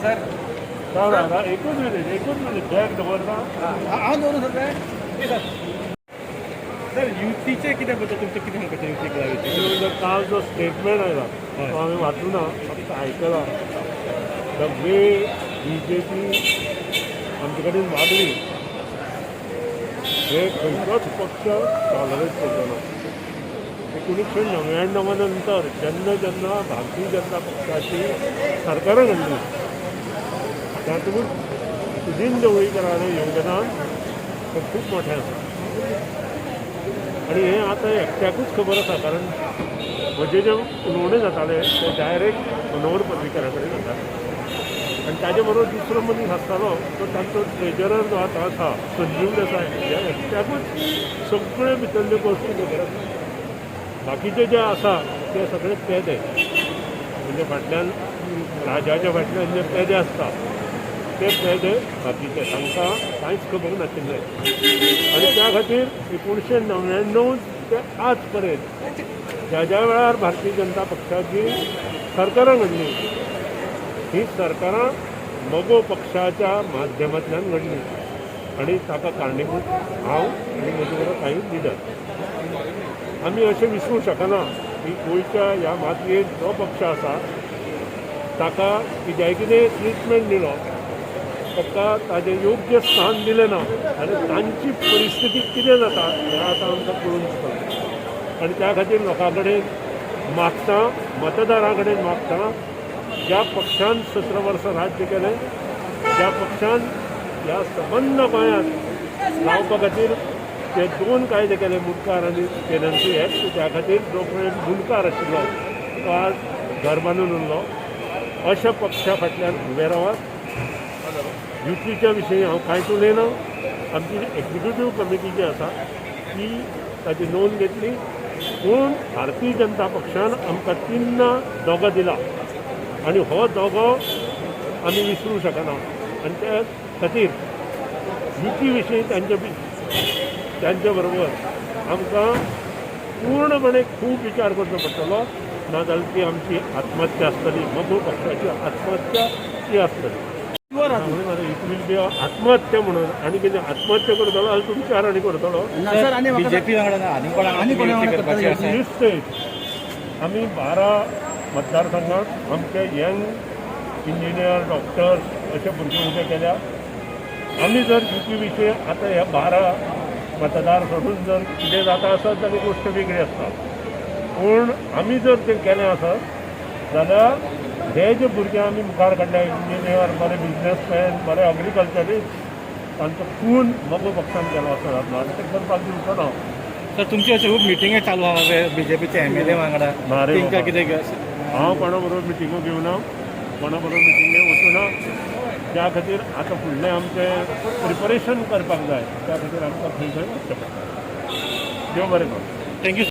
Sir. राव राव राव, एकूच minute, एकूच minute. Bag दवरता. हांव दवरूं सर बॅग? सर, सर, युतीचे कितें बद्दल तुमचें कितें सांगपाचें युतीक लागीं? काल जो स्टेटमेंट आयला तो हांवें वाचूना, फक्त आयकला. The way BJP आमचे कडेन वागली हे खंयचोच पक्ष टॉलरेट करचो ना. 1999 नंतर जेन्ना जेन्ना भारतीय जनता पक्षाची सरकारां घडली, तातूंत सुदीन ढवळीकरालें योगदान हें खूब मोठें आसा आनी हें आतां एकट्याकूच खबर आसा, कारण म्हजें जें उलोवणें जातालें तें डायरेक्ट मनोहर पर्रीकरा कडेन जातालें आनी ताजे बरोबर दुसरो मनीस आसतालो, तो तांचो ट्रेजरर जो आतां आसा, संजीव देसाय. ह्या एकट्याकूच सगळे भितरल्यो गोश्टी खबर आसा. बाकीचे जे आसा ते सगळे पेदे, म्हणजे फाटल्यान राजाच्या फाटल्यान जे पेदे आसता ते पेदे बाकीचे. तांकां कांयच खबर नाशिल्लें आनी त्या खातीर 1999 ते आज पर्यंत ज्या ज्या वेळार भारतीय जनता पक्षाची सरकारां घडली, ही सरकारां मगो पक्षाच्या माध्यमांतल्यान घडली आनी ताका कारणीभूत हांव आनी म्हजे बरोबर काही लिडर. आमी अशें विसरूंक शकना की गोंयच्या ह्या मातयेंत जो पक्ष आसा ताका कित्याय कितें ट्रिटमेंट दिलो, ताका ताजें योग्य स्थान दिलें ना आनी तांची परिस्थिती कितें जाता हें आतां आमकां कळून चुकलां. आनी त्या खातीर लोकां कडेन मागता, मतदारां कडेन मागता, ज्या पक्षान 17 वर्सां राज्य केलें, ज्या पक्षान ह्या सबंद गोंयांत रावपा खातीर ते दोन कायदे केले, मुंडकार आनी टेनन्सी एक्ट, त्या खातीर जो पळय मुंडकार आशिल्लो तो आज घर बांदून उरलो, अशा पक्षा फाटल्यान उबे रावात. युतीच्या विशयी हांव कांयच उलयना. आमची एक्झिक्युटीव कमिटी जी आसा ती ताची नोंद घेतली, पूण भारतीय जनता पक्षान आमकां तिन्ना दगो दिला आनी हो दगो आमी विसरूंक शकना. आनी त्या खातीर युती विशयी तांच्या बरोबर आमकां पूर्णपणे खूब विचार करचो पडटलो, नाजाल्यार ती आमची आत्महत्या आसतली. मगो पक्षाची आत्महत्या ती आसतली. It will be आत्महत्या म्हणून. आनी कितें आत्महत्या करतलो जाल्यार तुमच्यार आनी करतलो. ना सर, आनी म्हाका बीजेपी वांगडा ना, आनी कोणा आनी कोणा वांगडा करपाची आसा? निश्चित आमी 12 मतदारसंघात आमचे यंग इंजिनियर, डॉक्टर्स अशे भुरगे उबे केल्या. आमी जर युती विशयी आतां ह्या 12 मतदार सोडून जर कितें जाता आसत जाल्यार गोश्ट वेगळी आसता, पूण आमी जर तें केलें आसत जाल्यार हे जे भुरगे आमी मुखार काडल्या, इंजिनियर, बरे बिजनसमॅन, बरे एग्रीकल्चरिस्ट, तांचो खून मगो पक्षान केलो आसा जातलो आनी तें करपाक दिवचो ना. सर, तुमची अशी खूब मिटिंगे चालू आहा बीजेपीचे एमएलए वांगडा. ना रे तेंकां बाबा. कितें? हांव कोणा बरोबर मिटिंगो घेवना, कोणा बरोबर मिटिंगे वचूना. त्या खातीर आतां फुडलें आमचें प्रिपरेशन करपाक जाय. त्या खातीर आमकां खंय खंय वचचें पडटा. देव बरें करूं. Thank you.